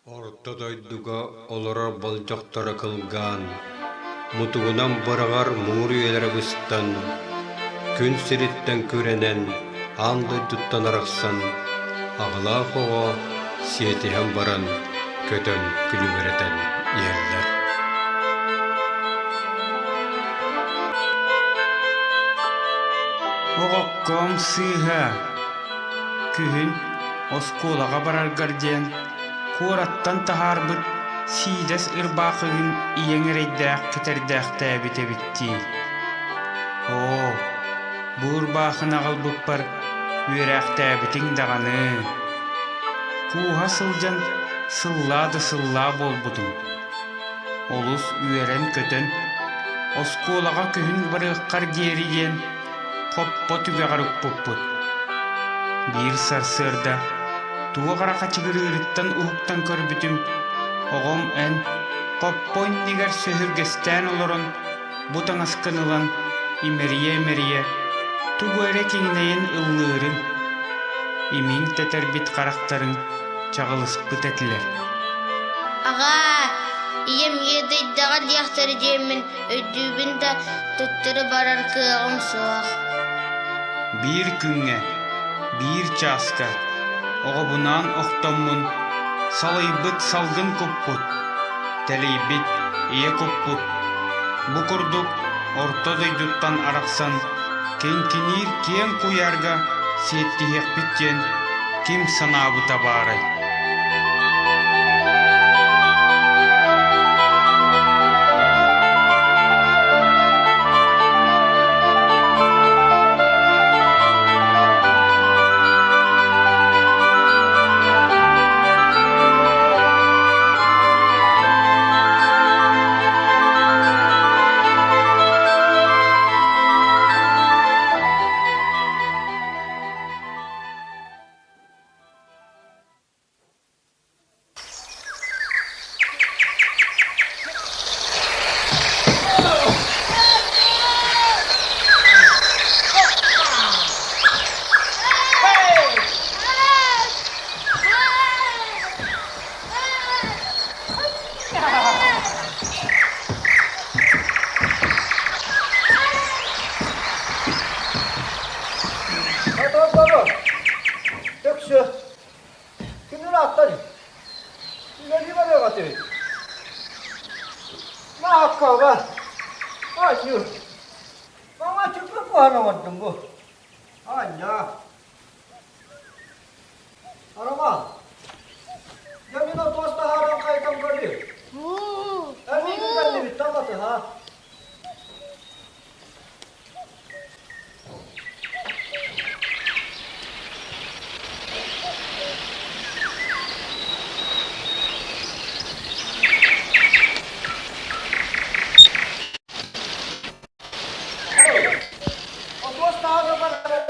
Орто дойдуга олорор болдьохторо кылгаан, мутугунан быраҕар муҥур үйэлэрэ быстан, күн сириттэн күрэнэн, аан дойдуттан арахсан, аҕалаах оҕо сиэтиһэн баран көтөн күлүмүрэтэн иһэллэр. Оҕокком сыыһа, күһүн оскуолаҕа бараргар диэн куораттан таһаарбыт сиидэс ырбаахыгын ийэҥ эрэйдээх кэтэрдээхтээбит эбит дии. Оо, бу ырбаахыны аҕалбыппар үөрээхтээбитиҥ даҕаны. Кууһа сылдьан сыллаа да сыллаа буолбутуҥ. Олус үөрэн-көтөн, оскуолаҕа күһүн барыаххар диэри диэн хоппо түгэҕэр укпуппут. Биир сарсыарда туох эрэ хачыгырыырыттан уһуктан көрбүтүм, оҕом эн хоппо иннигэр сөһүргэстээн олорон бу таҥаскын ылан имэрийэ-имэрийэ тугу эрэ киҥинэйэн ыллыырын, имиҥ тэтэрбит харахтарыҥ чаҕылыспыт этилэр. Аҕаа, ийэм иэдэйдэҕэ диэхтэрэ диэммин өйдүүбүн да, төттөрү барар кыаҕым суох. Биир күҥҥэ, биир чааска оҕобунаан охтоммун салайбыт салгын куппут, тэлэйбит ийэ куппут бу курдук орто дойдуттан арахсан киҥкиниир киэҥ куйаарга сиэттиһиэхпит диэн ким санаабыта баарай? Өксө, күнүн ааттан үлэлии барыаҕа Мааккаба, анньу, маҥа чүкү куһан оҥордум бу. Анньа. Роман, я мин отуос таһааран хайдам көрүү. Эмиин кэллибит талатыһа. Отуос таһааран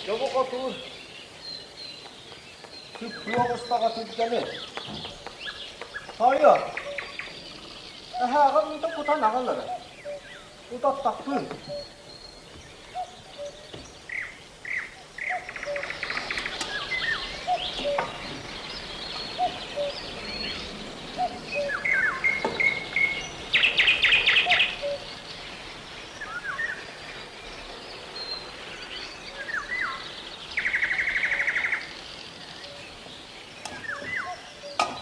Дьэ бу хотуур Сүппүөх устаҕа түргэни. Хайа, эһээҕин уута кутан аҕал эрэ. Утаттахпын.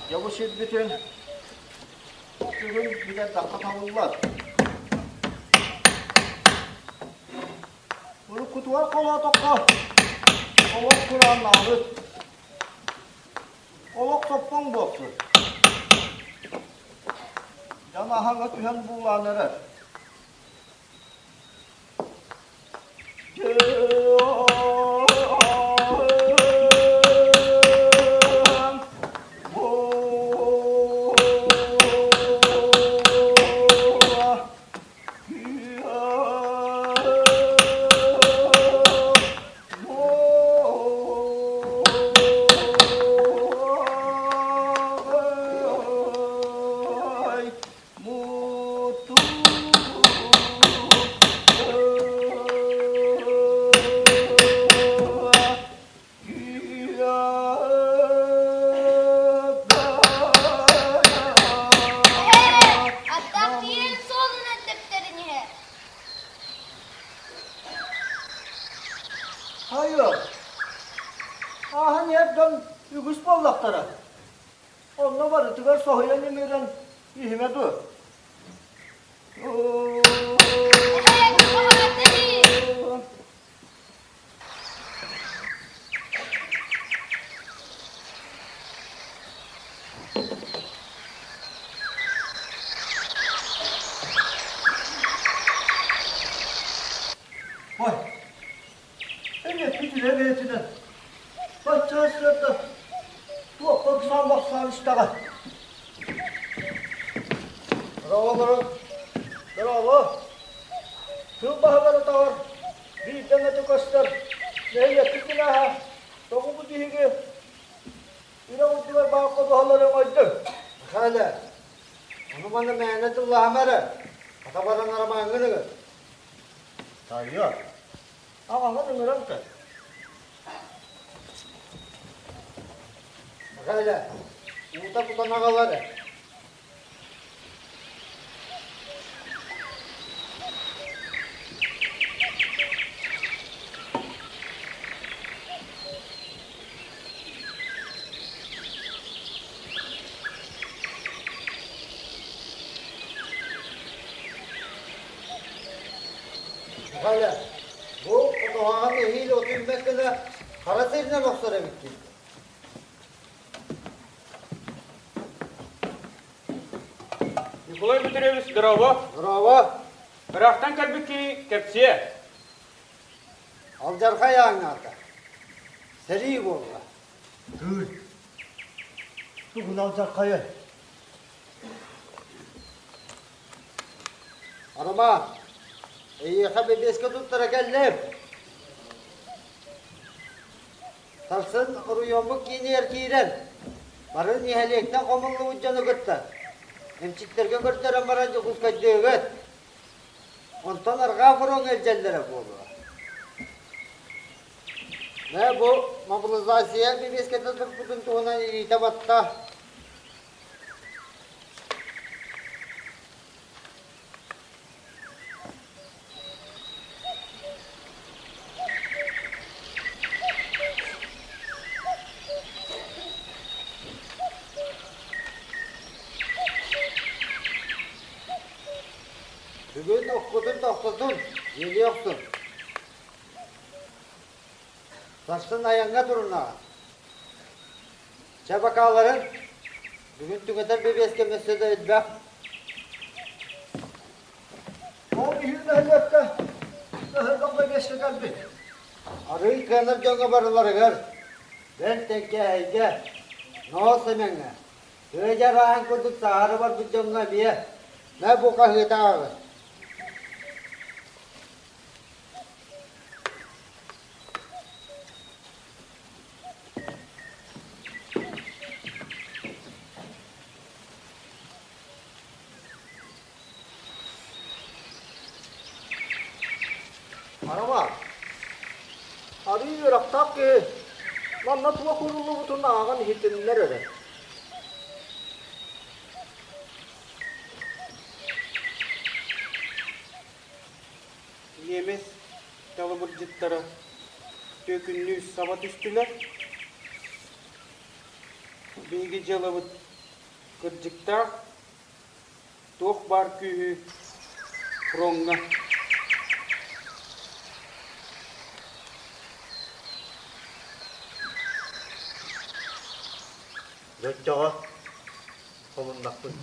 Дьэ бу сирбитин бүгүн бүтэрдэххэ табыллар. Уруккута Уруккутугар холоотоххо, олох курааннаабыт, олох соппоҥ буолсу. Дьон аһаҥа түһэн буулаан эрэр. Аттаах тиийэн суолунан тэптэрин иһэр. Хайа, ааһан иһэр дьон үгүс буоллахтара. Онно барытыгар соһуйан имиирэн иһимэ дуо? Ой, Эйиэппит үлэ бэйэтинэн бачча сыарда туохха ыксаан бахсаан истэҕэ. Дорооболорун, дорообо. Тыл баһыгар атаҕар биирдэ эмэтэ көстөр нэһилиэкпит кинээһэ тоҕу бу биһиги үрэх үрдүгэр баар ходуһалары өҥөйдүҥ? Михаля, ону-маны мээнэ тыллаһама эрэ, хата баран арамааҥҥын ыҥыр. Тайыа, Аҕаҕын ыҥыран көр. Михаля, уута кутан аҕал эрэ. Михаля, Бу хотоһоҕо нэһиилэ от үүммэт гына хара сиринэн охсор эбиккин. Николай Петрович, здорово! Здорово! Ыраахтан кэлбит киһи кэпсиэ. Алдьархай ааҥнаата. Сэрии буолла. Тыый, тугун алдьархайай? Роман, эйиэхэ бэбиэскэ туттара кэллим. Сарсын оройуоммут киинигэр киирэн, бары нэһилиэктэн хомуллубут дьону кытта эмчиттэргэ көрдөрөн баран Дьокуускайдыыгыт. Онтон арҕаа фроҥҥа илдьэллэрэ буолуо. Мэ бу мобилизация бэбиэскэтэ турбутун туһунан илиитэ батта. Бүгүн оккутун тохтотун, дьиэлии охсун. Сарсын айаҥҥа турунаҕын. Чэ, бакааларын бүгүн түҥэтэр бэбиэскэ өссө да элбэх. Ол иһин нэһилиэккэ элбэх бэбиэскэ кэлбит. Арыый кыанар дьоҥҥо барыларыгар, бэл Тэҥкээһэйгэ, Ноо Сэмэҥҥэ, тыа дьарааһын курдук саһары барбыт дьоҥҥо эмиэ мэ бу хаһыата ааҕын. Араба, арыы үөрэхтээх киһи манна туох ууруллубутун ааҕан иһитиннэр эрэ. Ньиэмэс талыбырдьыттара түөкүннүү саба түстүлэр. Биһиги дьыалабыт кырдьыктаах, туох баар күүһү фроҥҥа. Дьэ оччоҕо хомуннахпын.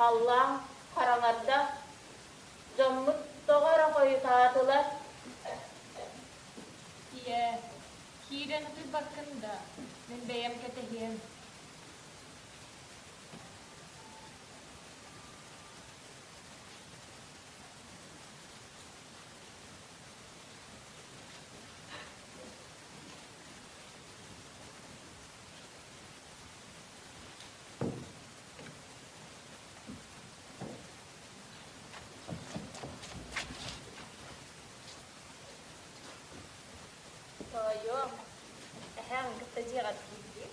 Халлаан хараҥарда, дьоммут тоҕо эрэ хойутаатылар. Ийээ, киирэн утуйбаккын да, мин бэйэм кэтэһиэм. Тоойуом, эһээҥ кытта дьиэҕэр киирдии.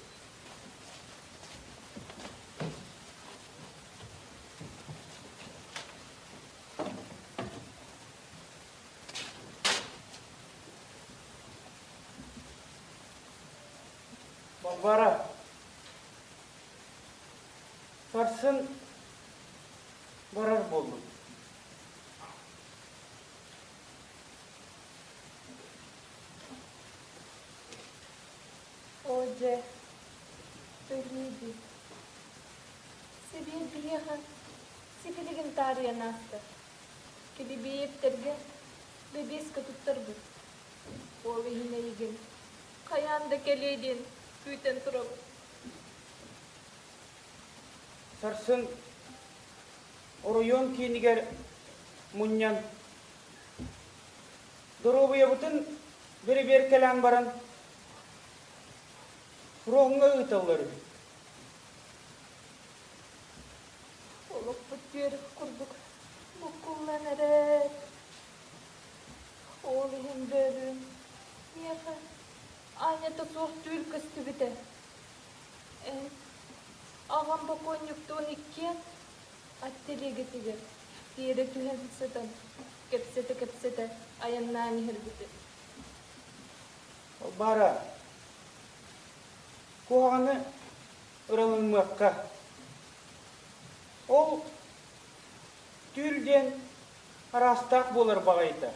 Балбаара, сарсын барар буоллум. Оо дьэ, өлүү дии. Сэбиэт биһиэхэ сибилигин таарыйан ааста. Килибиэптэргэ бэбиэскэ туттарбыт. Ол иһин эйигин хайаан да кэлиэ диэн күүтэн турабыт. Сарсын оройуон киинигэр мунньан доруобуйабытын бэрэбиэркэлээн баран фроҥҥа ыыталлар үһү. Олохпут үөрэх курдук буккуллан эрэр. Ол иһин бөөлүүн миэхэ аанньата суох түүл көстүбүтэ. Эн аҕам бокуонньуктуун иккиэн ат тэлиэгэтигэр тиэрэ түһэн сытан кэпсэтэ-кэпсэтэ айаннаан иһэрбитин. Ол баара, куһаҕаны ыралыммыакка. Ол түүл диэн араастаах буолар баҕайыта.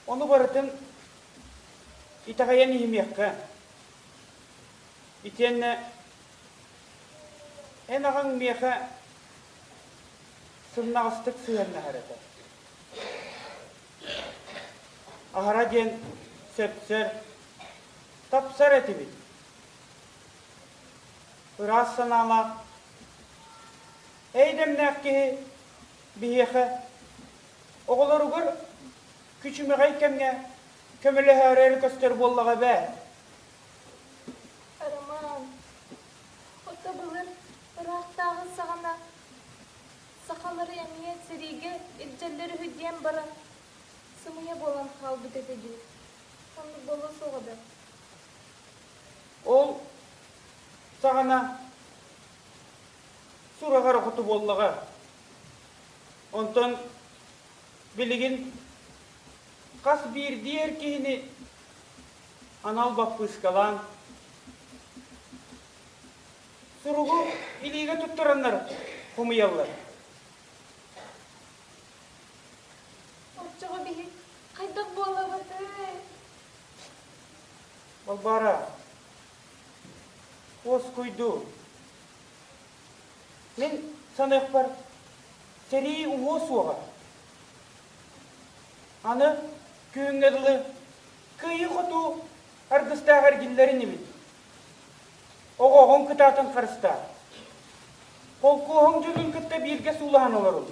Ону барытын итэҕэйэн иһимиэххэ. Итиэннэ эн аҕаҥ миэхэ сымнаҕастык сыһыаннаһар этэ. Аһара диэн сөпсөр, тапсар этибит. Ыраас санаалаах, эйдэмнээх киһи биһиэхэ оҕолоругар күчүмэҕэй кэмҥэ көмөлөһөөрү эрэ көстөр буоллаҕа эбээ. Роман, ото былыр ыраахтааҕы саҕана сахалары эмиэ сэриигэ илдьэллэр үһү диэн баран сымыйа буолан хаалбыт этэ дии. Оннук буолуо суоҕа да? Ол саҕана сураҕар хоту буоллаҕа. Онтон билигин хас биирдии эр киһини анал баппыыскалаан суругу илиигэ туттараннар хомуйаллар. Оччоҕо биһи хайдах буолабытый? Балбаара, уоскуйдуу. Мин саныахпар, сэрии уһуо суоҕа. Аны күһүҥҥэ дылы. Кыайыы-хотуу аргыстаах эргиллэрин ибит. Оҕоҕун кытаатан харыстаа. Холкуоһуҥ дьонун кытта бииргэ суулаһан олорун.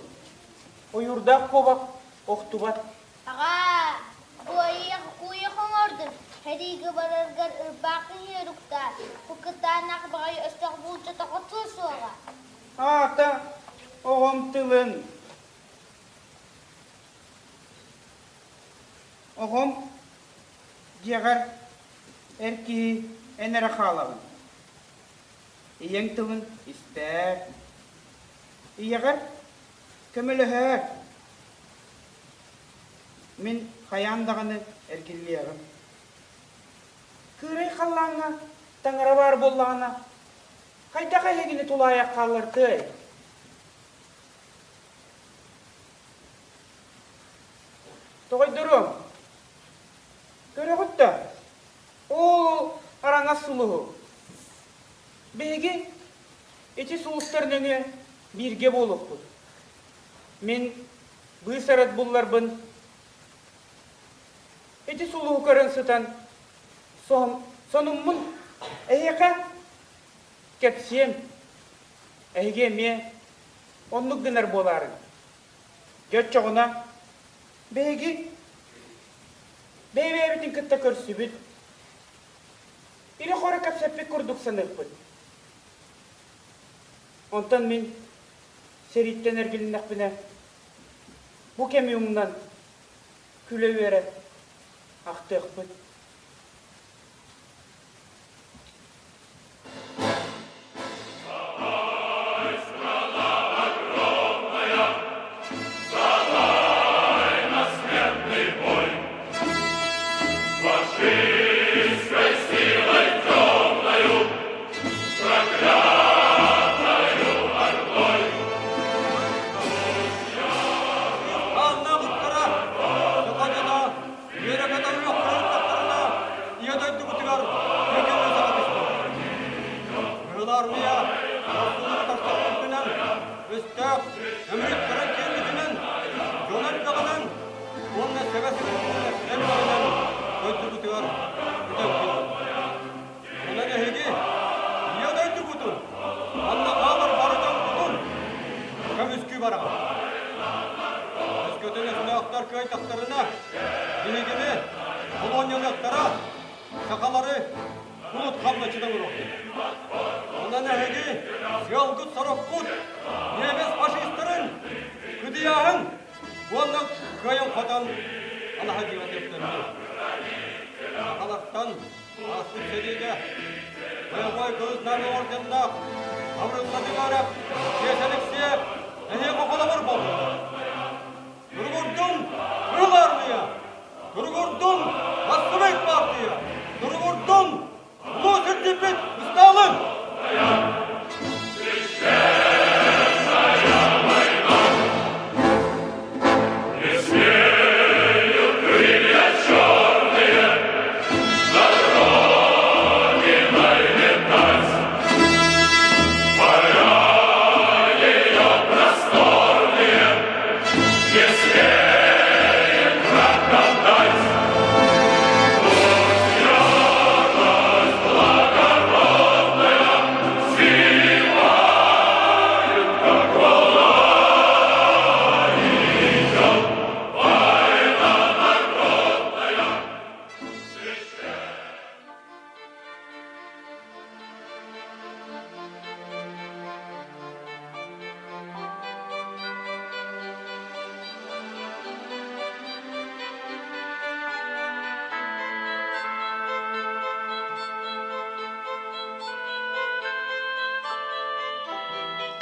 Ойуурдаах куобах охтубат. Аҕаа, буойах куйах оҥордум. Сэриигэ бараргар ырбаахы иһиэруктаа. Бу кытаанах баҕайы өстөөх булчата хотуо суоҕа. Аата оҕом тылын. Оҕом дьиэҕэр эр киһи эн эрэ хаалаҕын. Ийэҥ тылын истээр. Ийэҕэр көмөлөһөөр. Мин хайаан даҕаны эргиллиэҕим. Кыырай халлааҥҥа таҥара баар буоллаҕына, хайдах эһигини тулаайах хааллартыай? Тоҕойдоруом, көрөҕүт да, ол араҥас сулуһу. Биһиги ити сулустар нөҥүө бииргэ буолуохпут. Мин быыс-арыт булларбын ити сулуһу көрөн сытан сонуммун эһиэхэ кэпсиэм. Эһиги эмиэ оннук гынар буолаарыҥ. Дьэ оччоҕуна биһиги бэйэ-бэйэбитин кытта көрсүбүт, ирэ-хоро кэпсэппит курдук саныахпыт. Онтон мин сэрииттэн эргилиннэхпинэ, бу кэми умнан, күлэ-үөрэ ахтыахпыт. Ааннаабыттара, саха дьоно үөрэ-көтө үөхтэрин Ийэ дойдубутугар көҥүлү саҕа түстүлэр. Кыһыл Аармыйа хорсунун тахсар өстөөх өҥүрүктэрин киирбитинэн, дьон элбэҕинэн уонна сэбэ-сэбиргэлэр элбэҕинэн дойдубутугар үтүөккүнэн. Онон эһиги Ийэ дойдубутун, манна хаалар бары дьоммутун көмүскүү бараҕыт. Өскөтүн өстөөхтөр кыайтахтарына, биһигини холуонньалыахтара, сахалары кулут хамначчыта оҥоруохтара. Онон эһиги сыалгыт-соруккут немец фашистарын кыдыйааһын уонна кыайан-хотон алаһа дьиэҕэ төптөннүү. Сахалартан ааспыт сэриигэ бойобуой Кыыс Знамя орденнаах Гаврил Владимиров, Чиэс Алексеев эһиэхэ холобур буоллулар. Туругурдун Кыыл Аармыйа! Туругурдун Бассабыык партия! Туругурдун Улуу сирдьиппит Ыстаалын!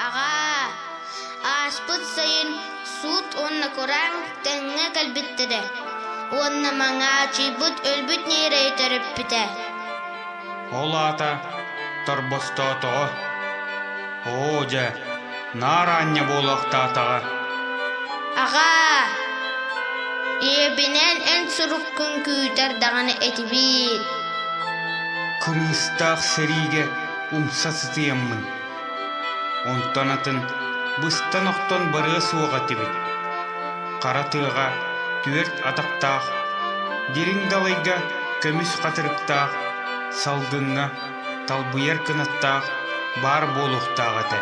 Аҕаа, ааспыт сайын суут уонна кураан тэҥҥэ кэлбиттэрэ уонна Маҥаачыйбыт өлбүт ньирэйи төрөппүтэ. Ол аата торбостоотоҕо. Оо дьэ, наар аанньа буолуохтаатаҕа. Аҕаа, ийэбинээн эн суруккун күүтэр даҕаны этибиит. Кырыыстаах сэриигэ умса сытыйаммын, онтон атын быстан-охтон барыа суох этибит. Хара тыаҕа түөрт атахтаах, дириҥ далайга көмүс хатырыктаах, салгыҥҥа талбыйар кынаттаах баар буолуохтаах этэ.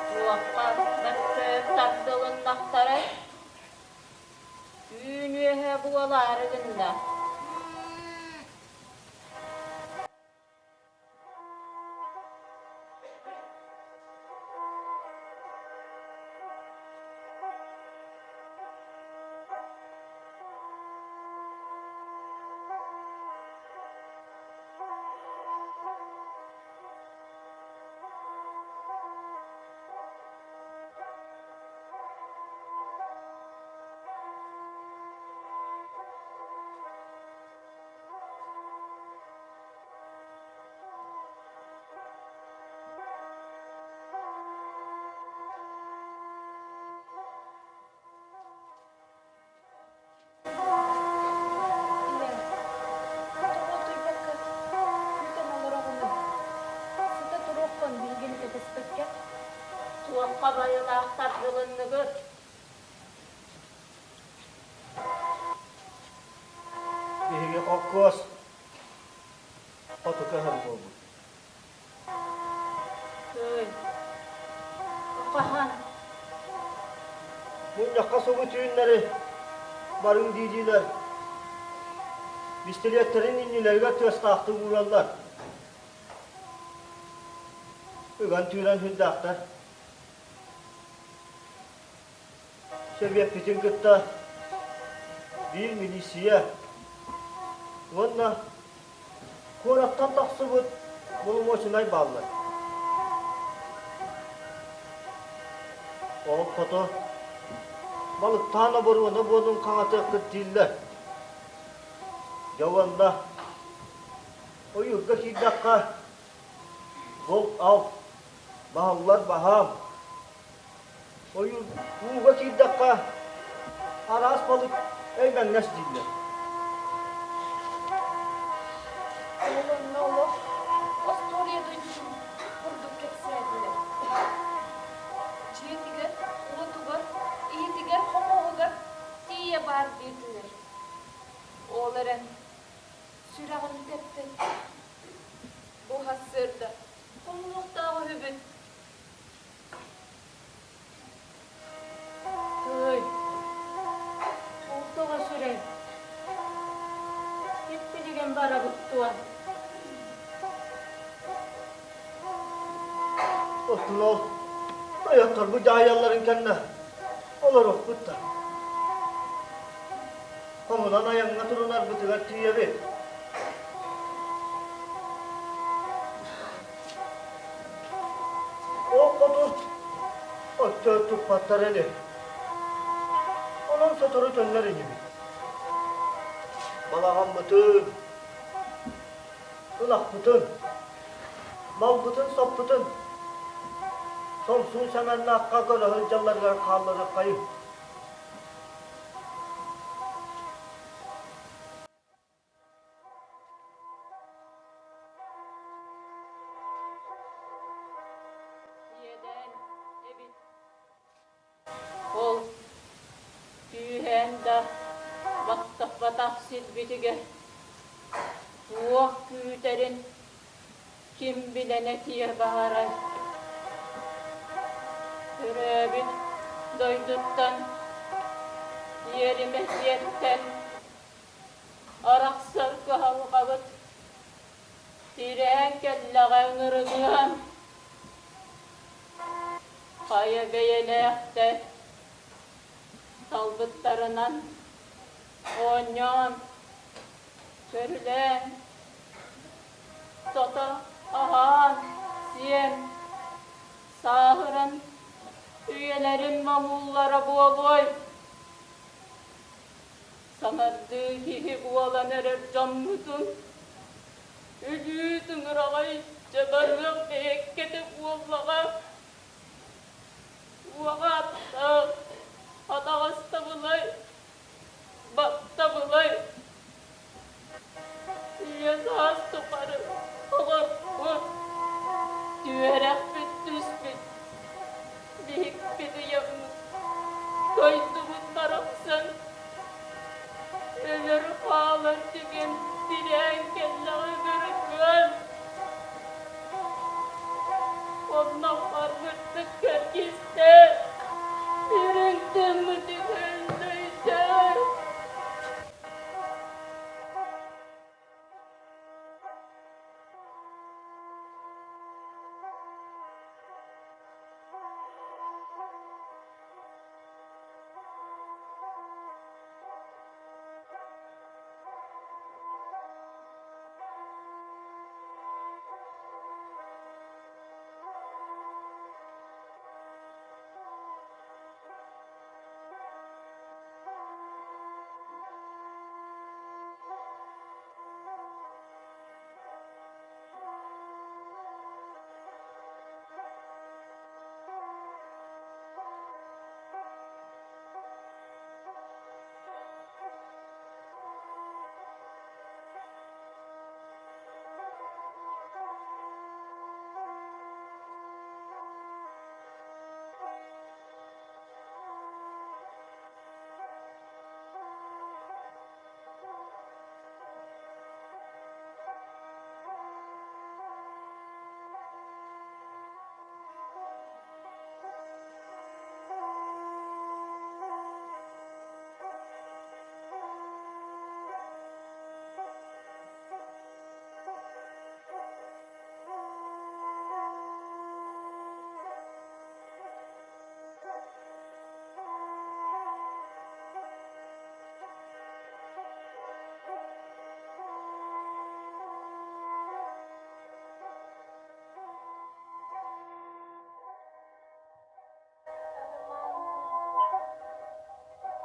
Туохха бачча тардылыннахтарай? Түүн үөһэ буолаары гынна. Ийэм, тоҕо утуйбакка күүтэн олороҕунуй? Сыта туруоххун биһигини кэтэспэккэ. Туохха байылаах тардылынныгыт? Биһиги холкуос хоту көһөр буолбут. Тыый, хаһан? Мунньахха субу түүннэри барыҥ дии-диилэр. Бистилиэттэрин иннилэригэр тыастаахтык уураллар. Ыган-түүрэн сүрдээхтэр. Сэбиэппитин кытта биир милииссийэ уонна куораттан тахсыбыт боломуочунай бааллар. Ол хото балыктаан оборуона буолун хаҥатыаххыт дииллэр. Дьэ уонна ойуурга киирдэххэ булт-алт, баһыллар баһаам, Ойуур ууга киирдэххэ, араас балык эймэҥнэс дииллэр. Ол онно олох остуоруйа дойдутун курдук кэпсээтилэр. Дьиэтигэр, уотугар, иһитигэр, хомуоһугар тиийэ баар диэтилэр. Ол эрэн сүрэҕим тэппэт. Бу сарсыарда хомуохтаах үһүбүт. Тыый, ол тоҕо сүрэй? Сиппилигин барабыт дуо? Оттон ол тойотторбут дьаһайалларын кэннэ олоруохпут да. Хомунан айаҥҥа турунарбытыгар тиийэбит. Ол хоту оччо туппаттар ини. Онон сотору төннөр инибит. Балаҕаммытын, ынахпытын, малбытын-саппытын Сомсуун Сэмэннээххэ көрө сылдьалларыгар хаалларыаххайыҥ. Иэдээн эбит. Ол түүһээн да баттаппатах сирбитигэр туох күүтэрин ким билэн этиэ баарай? Төрөөбүт дойдуттан, иэримэ дьиэттэн арахсар кыһалҕабыт. Тирээн кэллэҕэ ыҥырыныан, хайа бэйэлээхтэр талбыттарынан оонньоон, көрүлээн, тото аһаан, сиэн, сааһыран үйэлэрин моҥууллара буолуой? Саҥардыы киһи буолан эрэр дьоммутун өлүү тыҥыраҕа илдьэ барыах бэйэккэтэ буоллаҕа. Уоҕа аттаах, атаҕастабылай, баттабылай. Үйэ саас тухары олорбут, түөрэхпит түспүт, биһикпит ыйаммыт, дойдубут барахсан өлөр хаалар түгэн тирээн кэллэҕэ көрүкүөн. Онно барбыттык кэргистэ, үрүҥ тыммытык өллөйдө.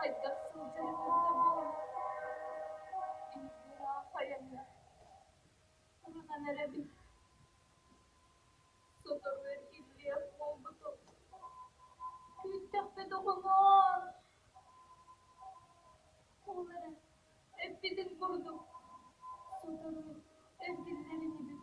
Хайдах сылдьар эбитэ буолла? Ыраах айаҥҥа турунан эрэбин. Сотору эргиллиэх буолбутум. Күүттэхпит оҕолоор! Ол эрэ эппитин курдук сотору эргиллэр инибит.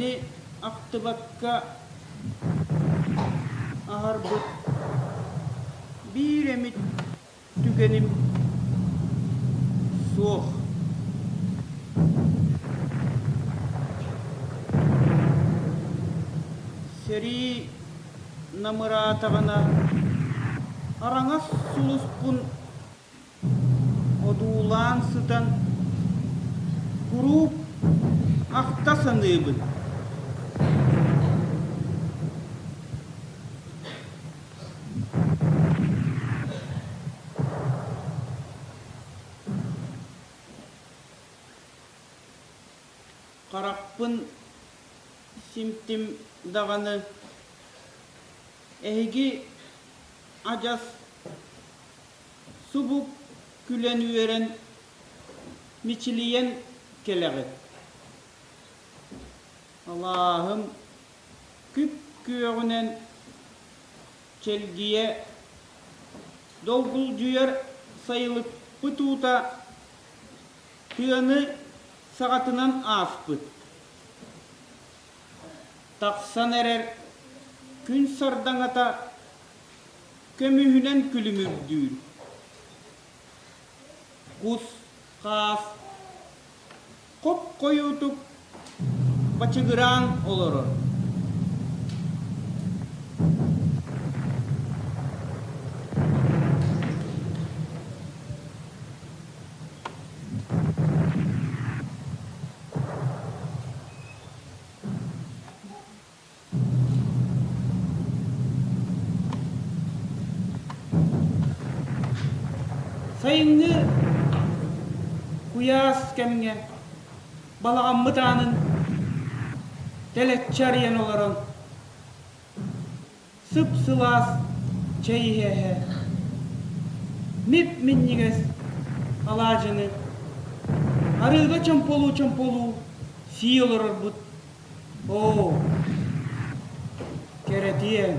Эһигини ахтыбакка аһарбыт биир эмит түгэним суох. Сэрии намыраатаҕына араҥас сулуспун одуулаан сытан куруук ахта саныыбын. Харахпын симтим даҕаны эһиги адьас субу күлэн-үөрэн мичилийэн кэлэҕит. Алааһым күп-күөҕүнэн чэлгийэ долгулдьуйар сайылыкпыт уута тыаны саҕатынан ааспыт. Тахсан эрэр күн сардаҥата көмүһүнэн күлүмүрдүүр. Кус, хаас хоп-хойуутук бачыгыраан олорор. Сайыҥҥы куйаас кэмҥэ балаҕаммыт аанын тэлэччи арыйан олорон сып-сылаас чэй иһэ-иһэ мип-минньигэс алаадьыны арыыга чомполуу-чомполуу сии олорорбут Оо, кэрэтиэн!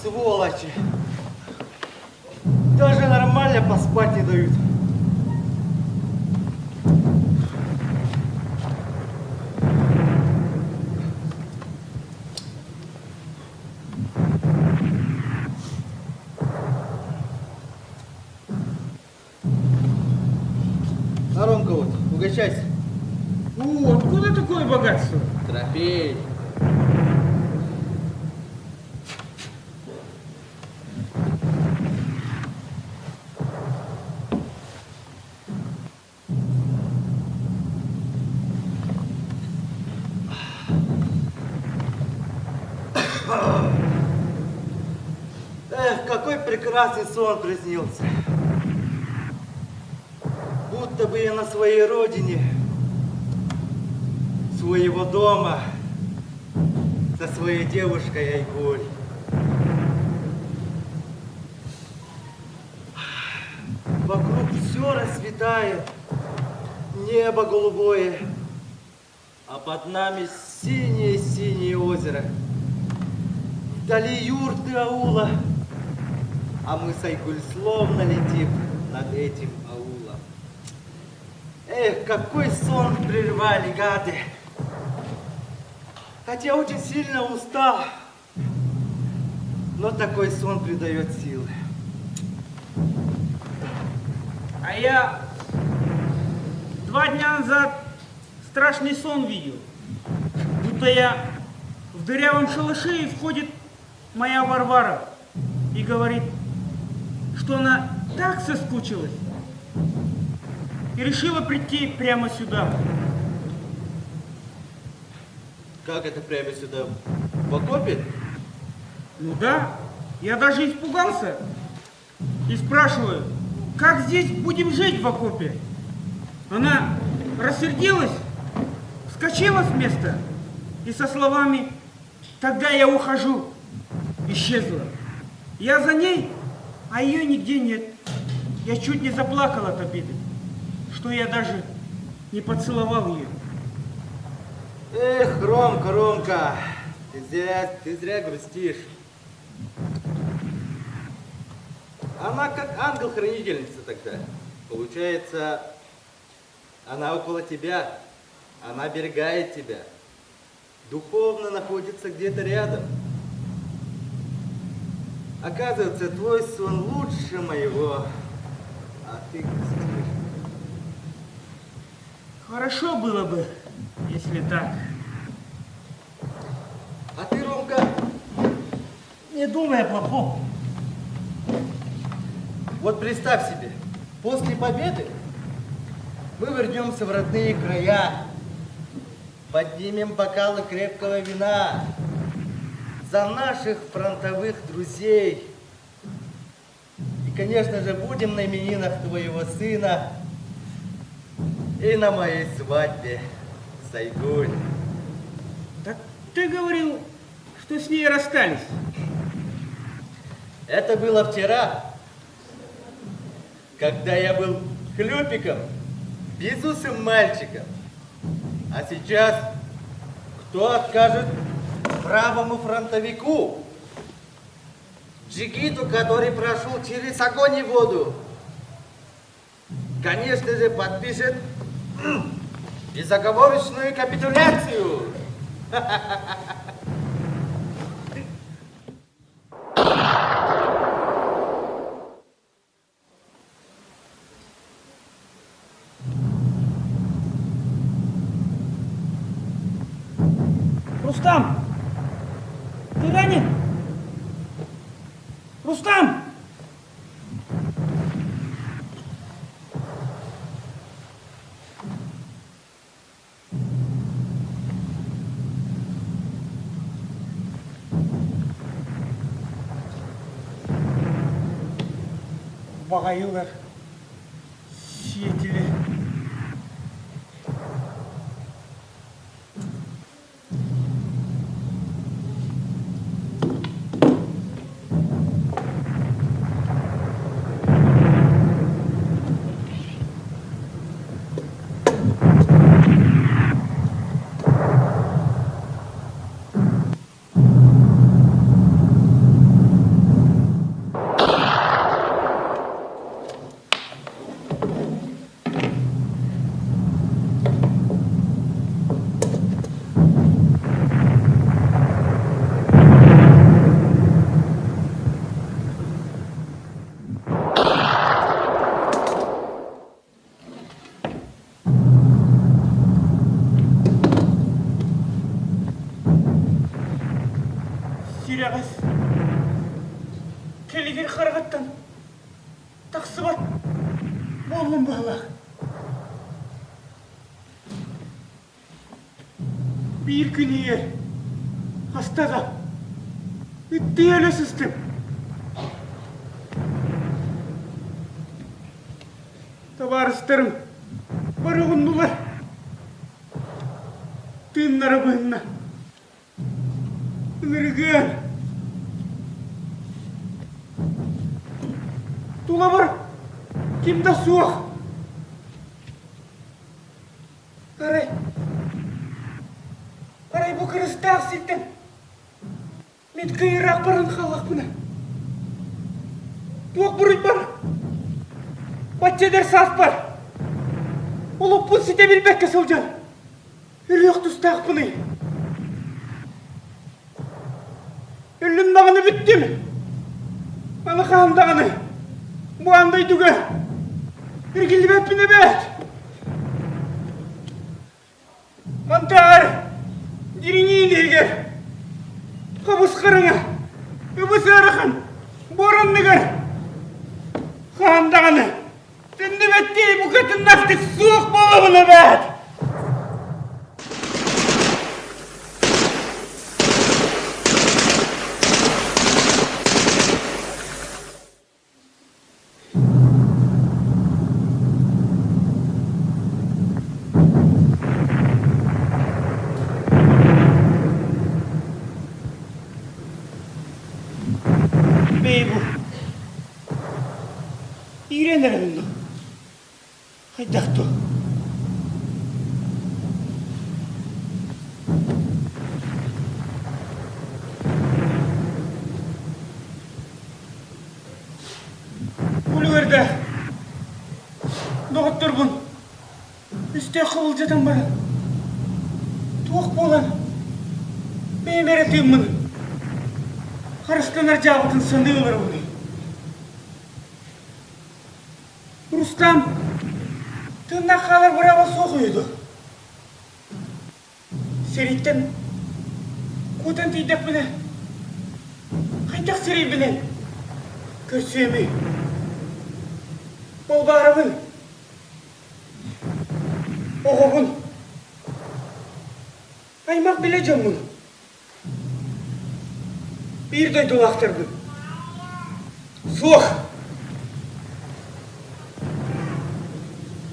Сволочи! Даже нормально поспать не дают. На, Ромка, вот, угощайся. О, откуда такое богатство? Трофей. Эх, какой прекрасный сон приснился. Будто бы я на своей родине, своего дома, со своей девушкой Айгуль. Вокруг все расцветает, небо голубое, а под нами синее-синее озеро. Вдали юрты аула, а мы с Айгуль словно летим над этим аулом. Эх, какой сон прервали гады! Хотя очень сильно устал, но такой сон придает силы. А я два дня назад страшный сон видел. Будто я в дырявом шалаше и входит моя Варвара и говорит, что она так соскучилась и решила прийти прямо сюда. Как это прямо сюда? В окопе? Ну да, я даже испугался. И спрашиваю, как здесь будем жить в окопе? Она рассердилась, вскочила с места и со словами «Тогда я ухожу» исчезла. Я за ней, а ее нигде нет. Я чуть не заплакал от обиды, что я даже не поцеловал ее. Эх, Ромка, Ромка, ты зря, ты зря грустишь. Она как ангел-хранительница тогда. Получается, она около тебя, она оберегает тебя. Духовно находится где-то рядом. Оказывается, твой сон лучше моего, а ты грустишь. Хорошо было бы, если так. А ты, Ромка, не думай о плохом. Вот представь себе, после победы мы вернемся в родные края, поднимем бокалы крепкого вина за наших фронтовых друзей. И, конечно же, будем на именинах твоего сына и на моей свадьбе, Сайгуль. Так ты говорил, что с ней расстались. Это было вчера, когда я был хлюпиком, безусым мальчиком. А сейчас кто откажет правому фронтовику? Джигиту, который прошел через огонь и воду. Конечно же, подпишет безоговорочную капитуляцию. Рустам! Ты ранен? Рустам! Баҕайылар сиэтилэр. Сирэҕэс кэлигир хараҕыттан тахсыбат буоллум быһыылаах. Биир күн иһигэр хаста да ыттыы өлө сыстым. Табаарыстарым бары оҕуннулар. Тыыннара быһынна. Ыҥырыгыан. Тулабар ким да суох. Арай, арай бу кырыстаах сиртэн мин кыйыраах баран хааллахпына. Туох буруйбар? Бачча эдэр сааспар олохпун ситэ билбэккэ сылдьан өлүөх тустаахпыный? Өллүм даҕаны бүттүм. Аны хаһан даҕаны бу аан дойдуга эргиллибэппин эбээт. Мантаар дириҥиин иһигэр хабыс хараҥа ыбыс ыарахан буор анныгар. даҕаны төннүбэттии букатыннаахтык суох буолабын эбээт! Бэйи бу иирэн эрэбин дуу? Хайдах дуу? Үлүгэрдэ доҕотторбун өстөөххө былдьатан баран туох буолан бэйэм эрэ тыыммын харыстанар дьаабытын саныы олоробунуй? Рустам тыыннаах хаалар бырааба суох үһү дуо? Сэрииттэн куотан тиийдэхпинэ, хайдах сирэйбинэн көрсүөмүй? Балбаарабын, оҕобун, аймах билэ дьоммун, биир дойдулаахтарбын. Суох!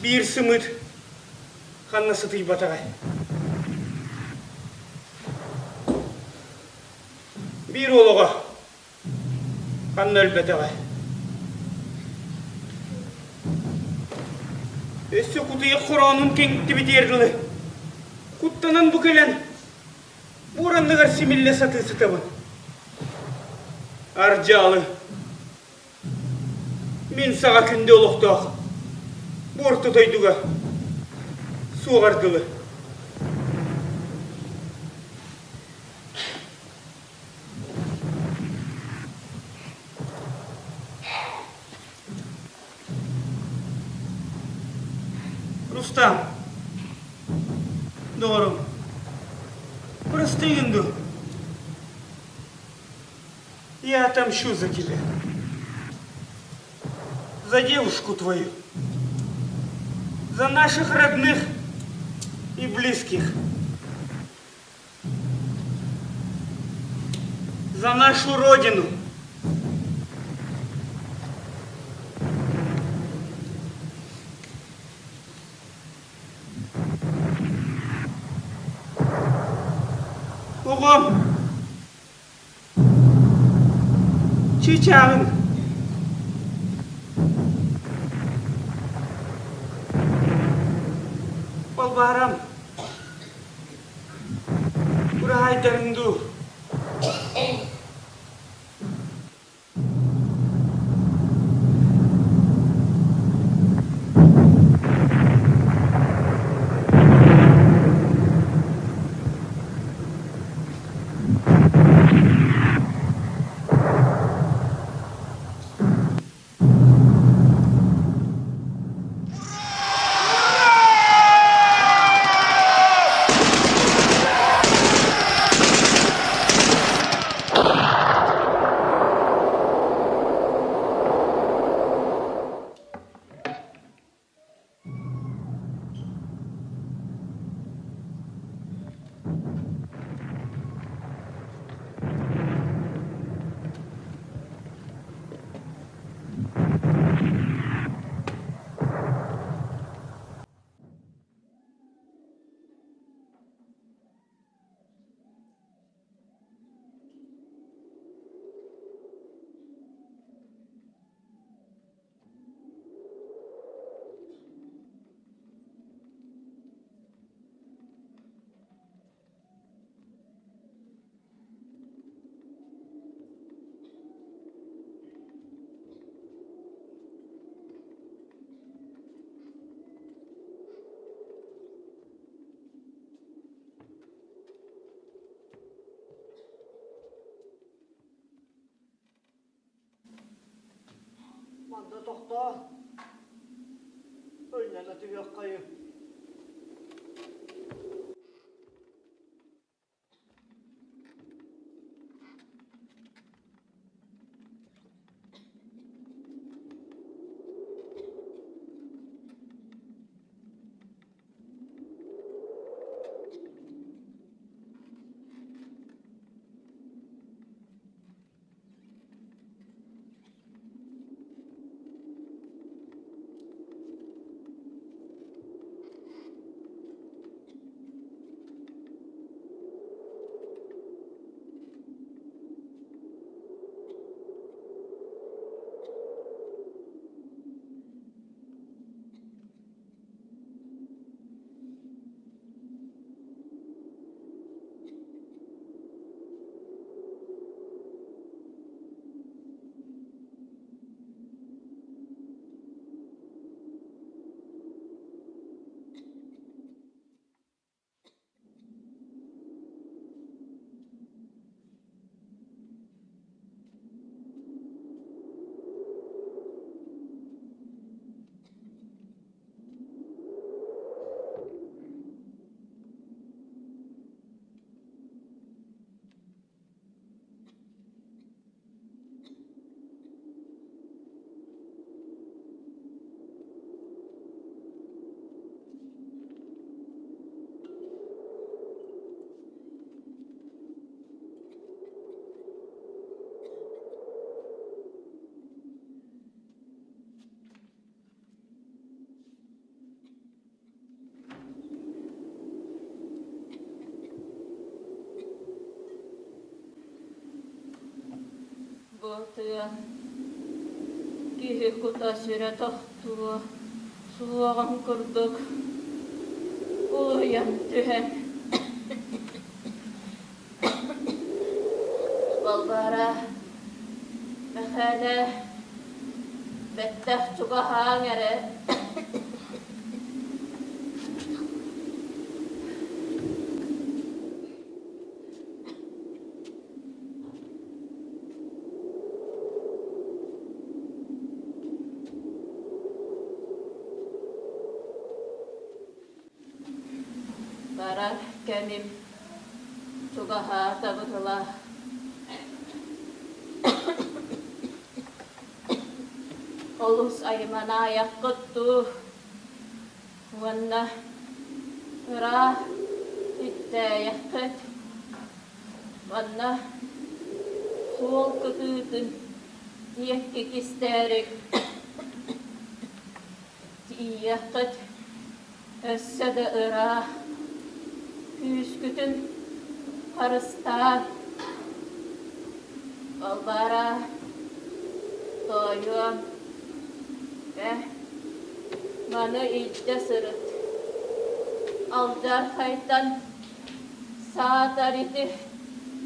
Биир сымыыт ханна сытыйбатаҕай? Биир уол оҕо ханна өлбөтөҕөй? Өссө кутуйах хороонун кэҥиттибитигэр дылы куттанан бу кэлэн буор анныгар симиллэ сатыы сытабын. Ардьаалы Мин саҕа күндү олохтоох буорта дойдуга суоҕар дылы. Рустам, доҕорум, бырастыы гын дуу? Я отомщу за тебя. За девушку твою. За наших родных и близких. За нашу родину. Оҕом Чыычааҕым Балбаарам Ураһайдарыҥ дуу Манна тохтоо. Өйнөнө түһүөххэйи. Бу тыа киһи кута-сүрэ тохтуо суоҕун курдук улуйан түһэн Балбаара Мэхээлэ бэттэх чугаһааҥ эрэ Барар кэмим чугаһаата быһыылаах. Олус айманаайаххыт дуу уонна ыраах иттээйэххит. Манна суол кытыытын диэки кистээри тиийиэххит өссө да ыраах күүскүтүн харыстаан Балбаара тоойуом э маны илдьэ сырыт алдьархайтан саатар ити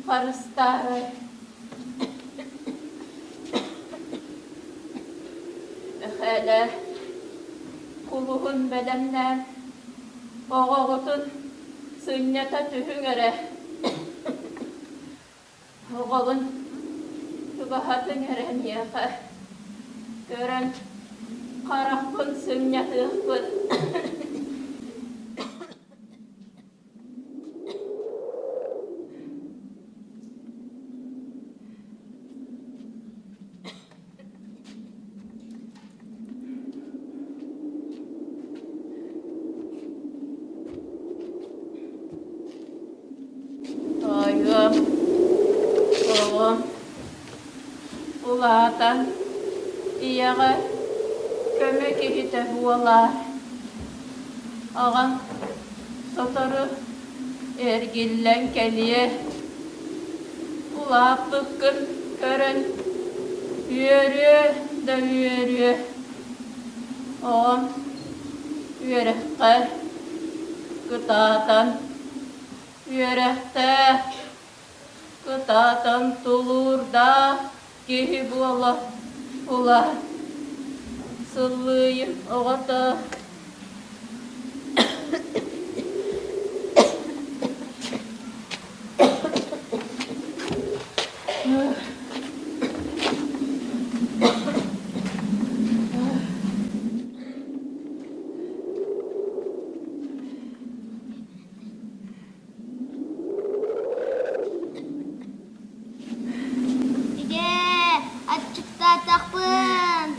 харыстаарай Мэхээлэ кулуһун бэлэмнээн оҕоҕутун сынньата түһүҥ эрэ Оҕобун чугаһатыҥ эрэ миэхэ көрөн харахпын сынньатыахпын Тоойуом, оҕом улаатан ийэҕэ көмө киһитэ буолаар. Аҕаҥ сотору эргиллэн кэлиэ. Улааппыккын көрөн үөрүө да үөрүө. Оҕом үөрэххэ кытаатан үөрэхтээх, кытаатан тулуурдаах киһи буола улаат. Сыллыйым оҕото Ийээ, аччыктаатахпын.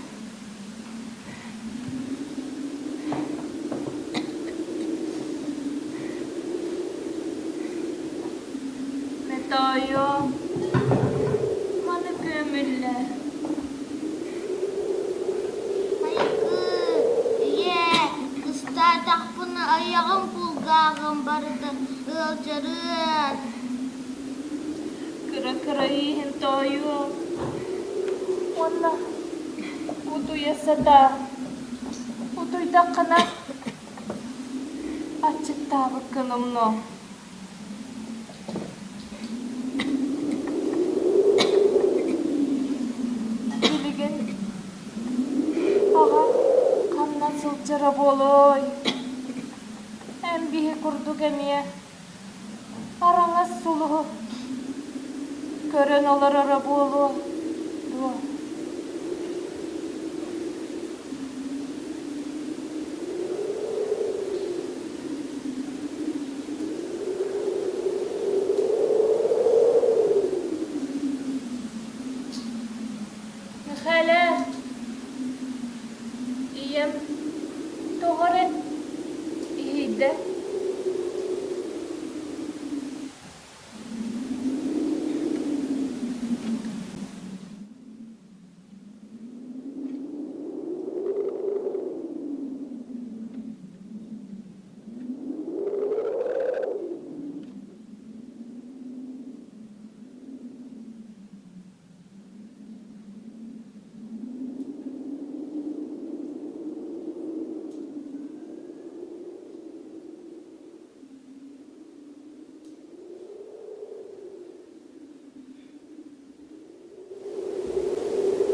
Тоойуом, маны көмүллээ. Айгы, ийээ, кыстаатахпына айаҕым кулгааҕым барыта ыалдьарыан. Кыра-кыра ииһин тоойуом. Уонна утуйа сатаа. Утуйдаххына аччыктаабыккын умнуом. Билигин аҕам ханна сылдьара буолуой? Эн биһи курдук эмиэ араҥас сулуһу көрөн олороро буолуо дуо? Мэхээлэ, ийэм тоҕо эрэ иһийдэ.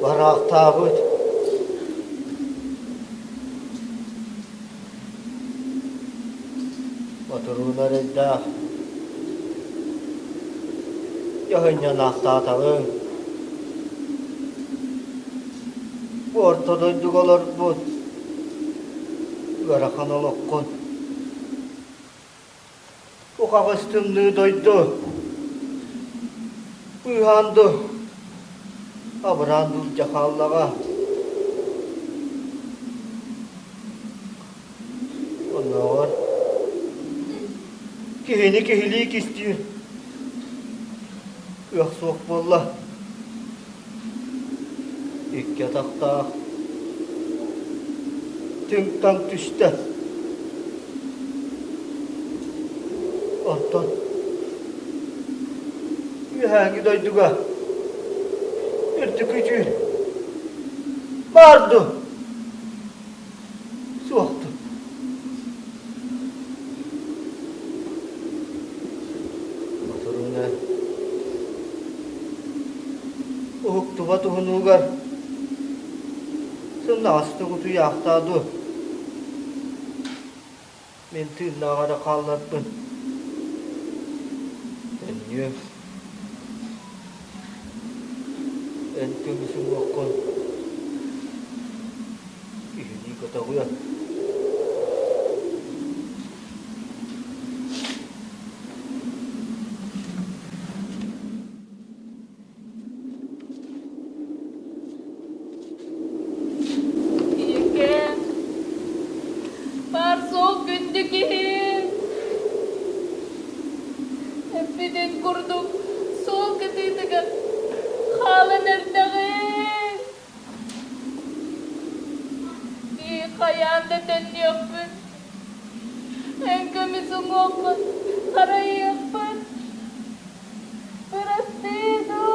Бараахтаабыт. Ботуруун эрэйдээх дьаһынньанаахтаатаҕыҥ. Бу орто дойдуга олорбут ыарахан олоххун Ухаҕас тымныы дойду быыһаан дуу, абыраан дуу илдьэ хааллаҕа. Оннооҕор киһини киһилии кистиир кыах суох буолла. Икки атахтаах түҥ-таҥ түстэ. Оттон үөһээҥҥи дойдуга үрдүкү дьүүл баар дуу, суох дуу? Мотурууна уһуктубат уһунуугар сымнаҕастык утуйаахтаа дуо? Мин тыыннаах эрэ хаалларбын. Төннүөм. Эн көмүс уҥуоххун киһилии көтөҕүөм. Ийэкээм, баар-суох күндү киһим, эппитин курдук суол кытыытыгар хаалан эрдэҕиҥ. Ии, хайаан да төннүөхпүн, эн көмүс уҥуоххун харайыахпын. Бырастыы дуу!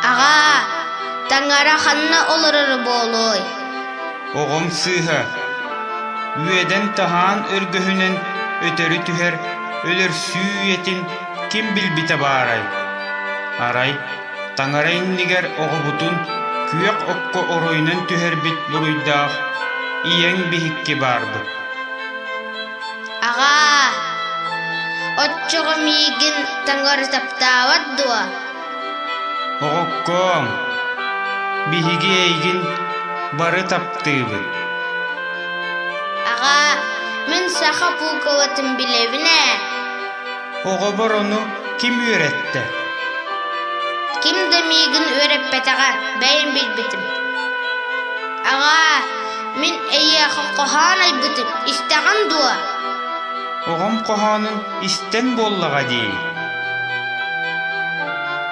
Аҕаа, таҥара ханна олороро буолуой? Оҕом сыыһа, үөдэн-таһаан өргөһүнэн өтөрү түһэр өлөрсүү үйэтин ким билбитэ баарай? Арай, таҥара иннигэр оҕобутун күөх окко оройунан түһэрбит буруйдаах ийэҥ биһикки баарбыт. Аҕаа, оччоҕо миигин таҥара таптаабат дуо? Оҕоккоом, биһиги эйигин бары таптыыбыт. Аҕаа, мин саха пуукалатын билэбин ээ. Оҕобор ону ким үөрэттэ? Ким да миигин үөрэппэтэҕэ, бэйэм билбитим. Аҕаа, Мин эйиэхэ хоһоон айбытым, истэҕин дуо? Оҕом хоһоонун истэн буоллаҕа дии.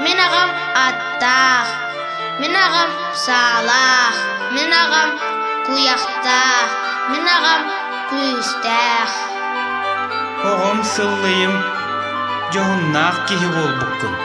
Мин аҕам аттаах, мин аҕам саалаах, мин аҕам куйахтаах, мин аҕам күүстээх. Оҕом сыллыйым, дьоһуннаах киһи буолбуккун.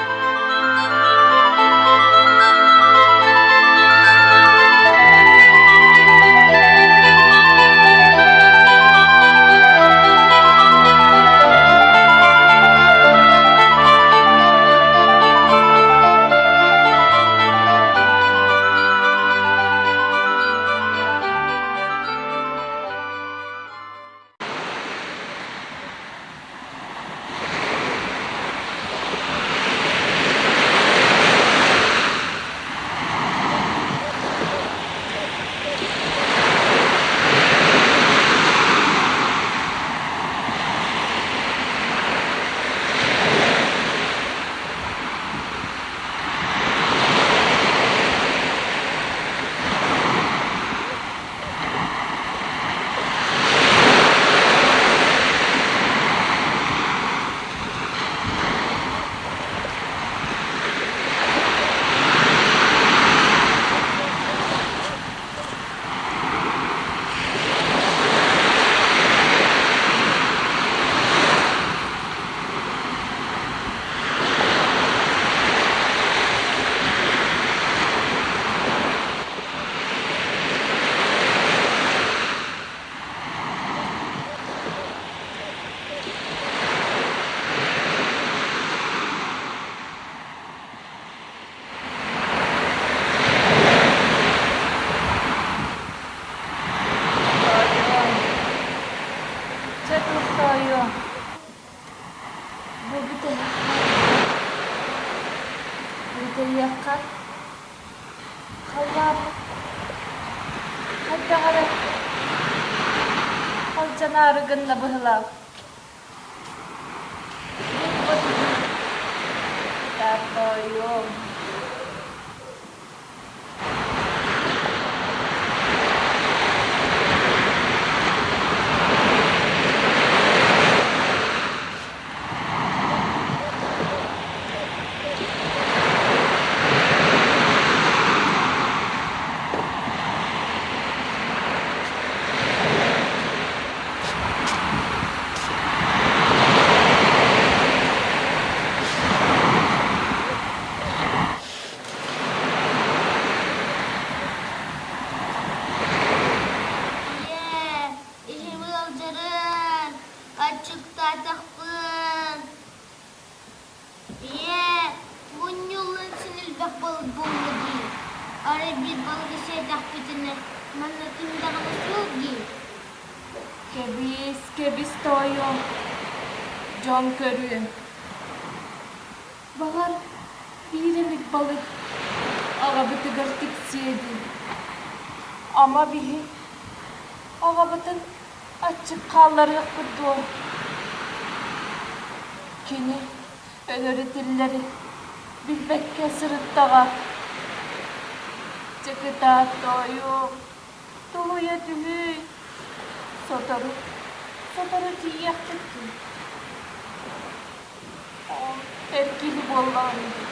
Тоойуом, чэ тур тоойуом, бу бүтэһикпэр бүтэйиэххэ Халлааммыт хайдах эрэ алдьанаары гынна быһыылаах. Мин батыһыы Тоойуом. Ийээ, иһим ыалдьарын, аччыктаатахпын. Ийээ, мунньуллан син элбэх балык буолла дии. Арай биир балыгы сиэтэхпитинэ, манна ким даҕаны суох дии. Кэбис, кэбис тоойуом, дьон көрүө. Баҕар, биир эмит балык аҕабытыгар тиксиэ дии. Ама биһи аҕабытын аччык хаалларыахпыт дуо? Кини өлөрү-тиллэри билбэккэ сырыттаҕа. Дьэ кытаат тоойуом, тулуйа түһүй. Сотору, сотору тиийиэхпит дии. Ол эр киһи буоллаҕым дии.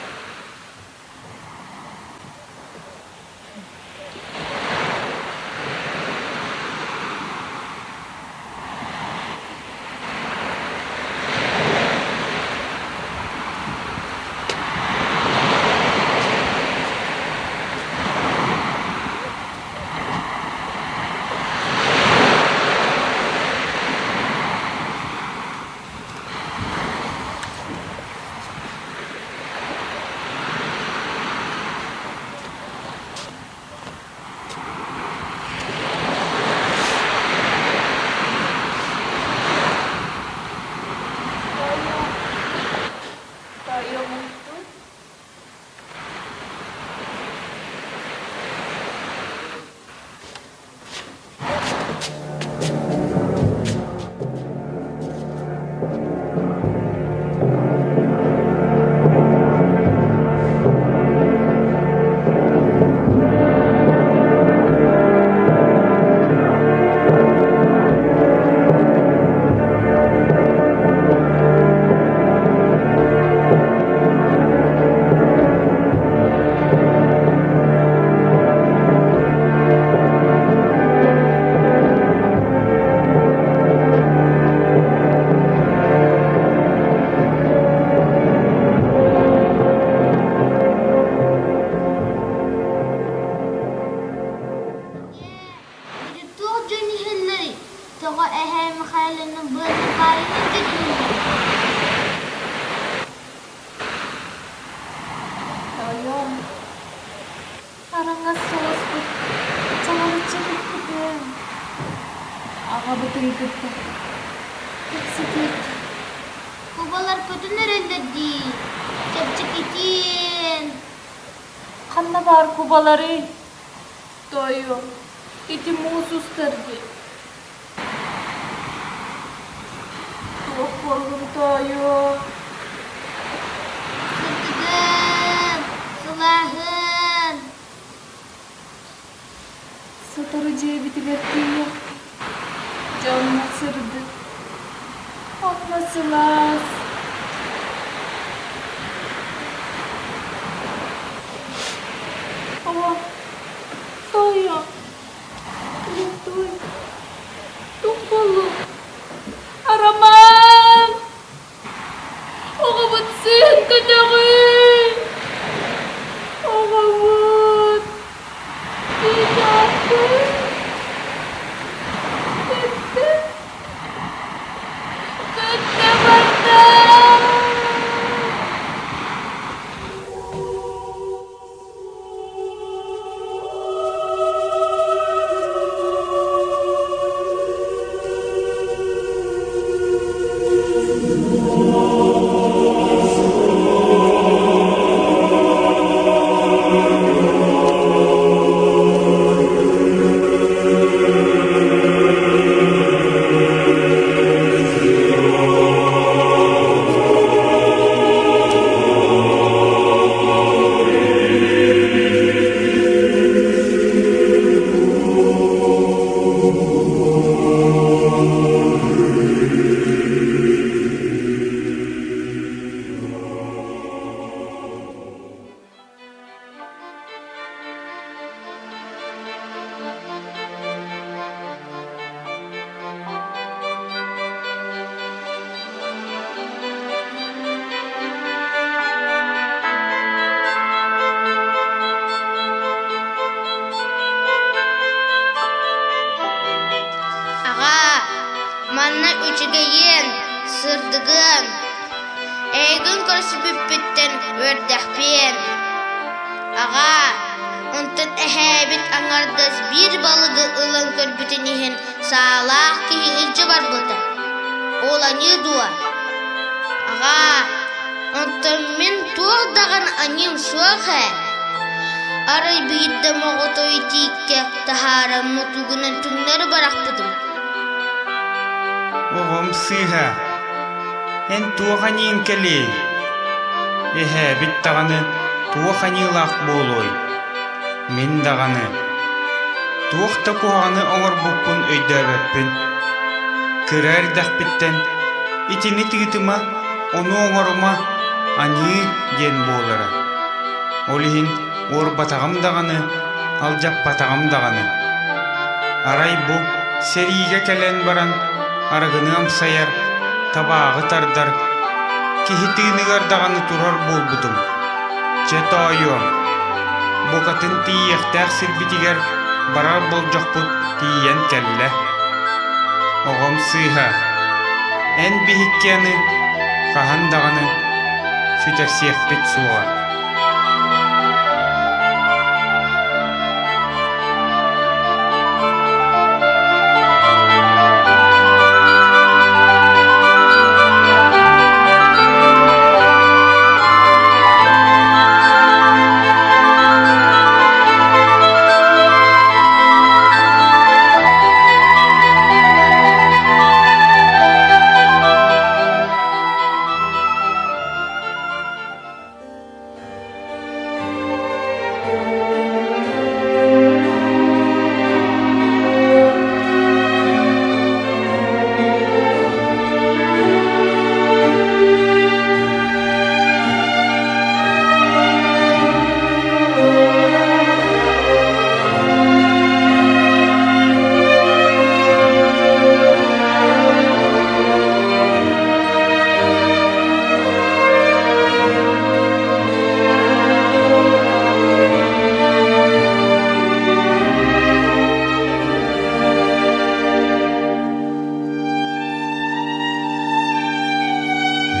Кубабытын кытта кэпсэтиэххэ. Кубалар көтөн эрэллэр дии, чэпчэкитиэн. Ханна баар кубаларый? Тоойуом, ити муус устар дии. Туох буоллун тоойуом? Сырдыгын, сылааһын. Сотору дьиэбитигэр тиийиэхпит. Дьэ онно сырдык, онно сылаас. Оо, тоойуом, Лютуй, туох буоллуҥ? Арамаан! Оҕобут сыыһын көтөҕүй! Оҕобут! Тыытаахпын! Көттө! Көттө барда! Аҕаа, манна үчүгэйиэн, сырдыгыан, эйигин көрсүбүппүттэн үөрдэхпиэн. Аҕаа, онтон эһээбит аҥардас биир балыгы ылан көрбүтүн иһин саалаах киһи илдьэ барбыта. Ол аньыы дуо? Аҕаа, оттон мин туох даҕаны аньыым суох ээ. Арай биирдэ моҕотой тииккэ таһааран мутугунан түҥнэри бырахпытым. Оҕом сыыһа, эн туох аньыыҥ кэлиэй? Эһээбит даҕаны туох аньыылаах буолуой? Мин даҕаны туох да куһаҕаны оҥорбуппун өйдөөбөппүн. Кыра эрдэхпиттэн итини тыытыма, ону оҥорума, аньыы диэн буолара. Ол иһин уорбатаҕым даҕаны, алдьаппатаҕым даҕаны. Арай бу сэриигэ кэлэн баран арыгыны амсайар, табааҕы тардар, киһи тыыныгар даҕаны турар буолбутум. Чэ тоойуом, букатын тиийиэхтээх сирбитигэр барар болдьохпут тиийэн кэллэ. Оҕом сыыһа, эн биһикки аны хаһан даҕаны сүтэрсиэхпит суоҕа.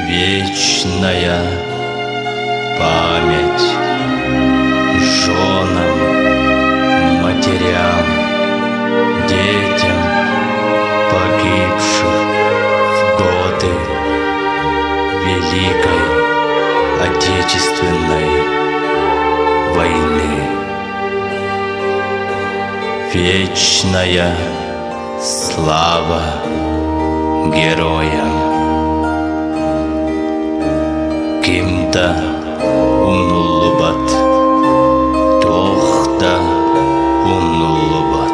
Вечная память женам, матерям, детям погибших. Великой Отечественной войны. Вечная слава героям! Ким да умнуллубат, туох да умнуллубат.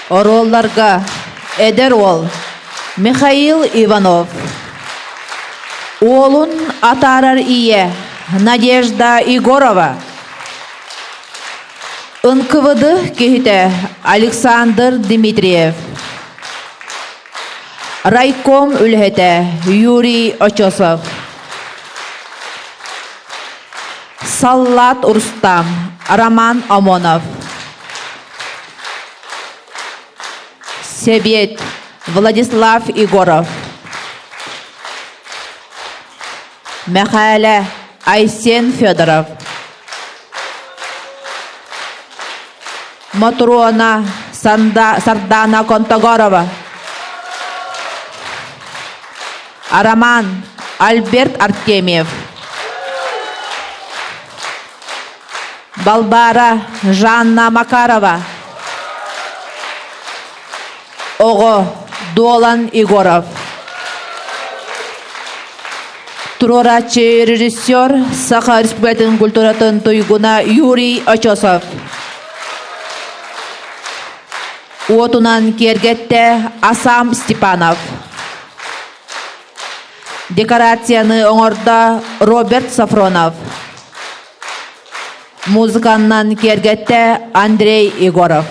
Оруолларга эдэр уол Михаил Иванов, уолун атаарар ийэ Надежда Егорова, НКВД киһитэ Александр Дмитриев, райком үлэһитэ Юрий Очосов, Саллаат Рустам, Роман Омонов, Сэбиэт Владислав Егоров, Мэхээлэ Айсен Федоров, Мотуруона Сардана Контогорова, Роман Альберт Артемьев, Балбаара Жанна Макарова, Оҕо Дуолан Егоров. Туруорааччы режиссер Саха Республикатын культуратын туйгуна Юрий Очосов. Уотунан киэргэттэ Асам Степанов. Декорацияны оҥордо Роберт Сафронов. Музыканнан киэргэттэ Андрей Егоров.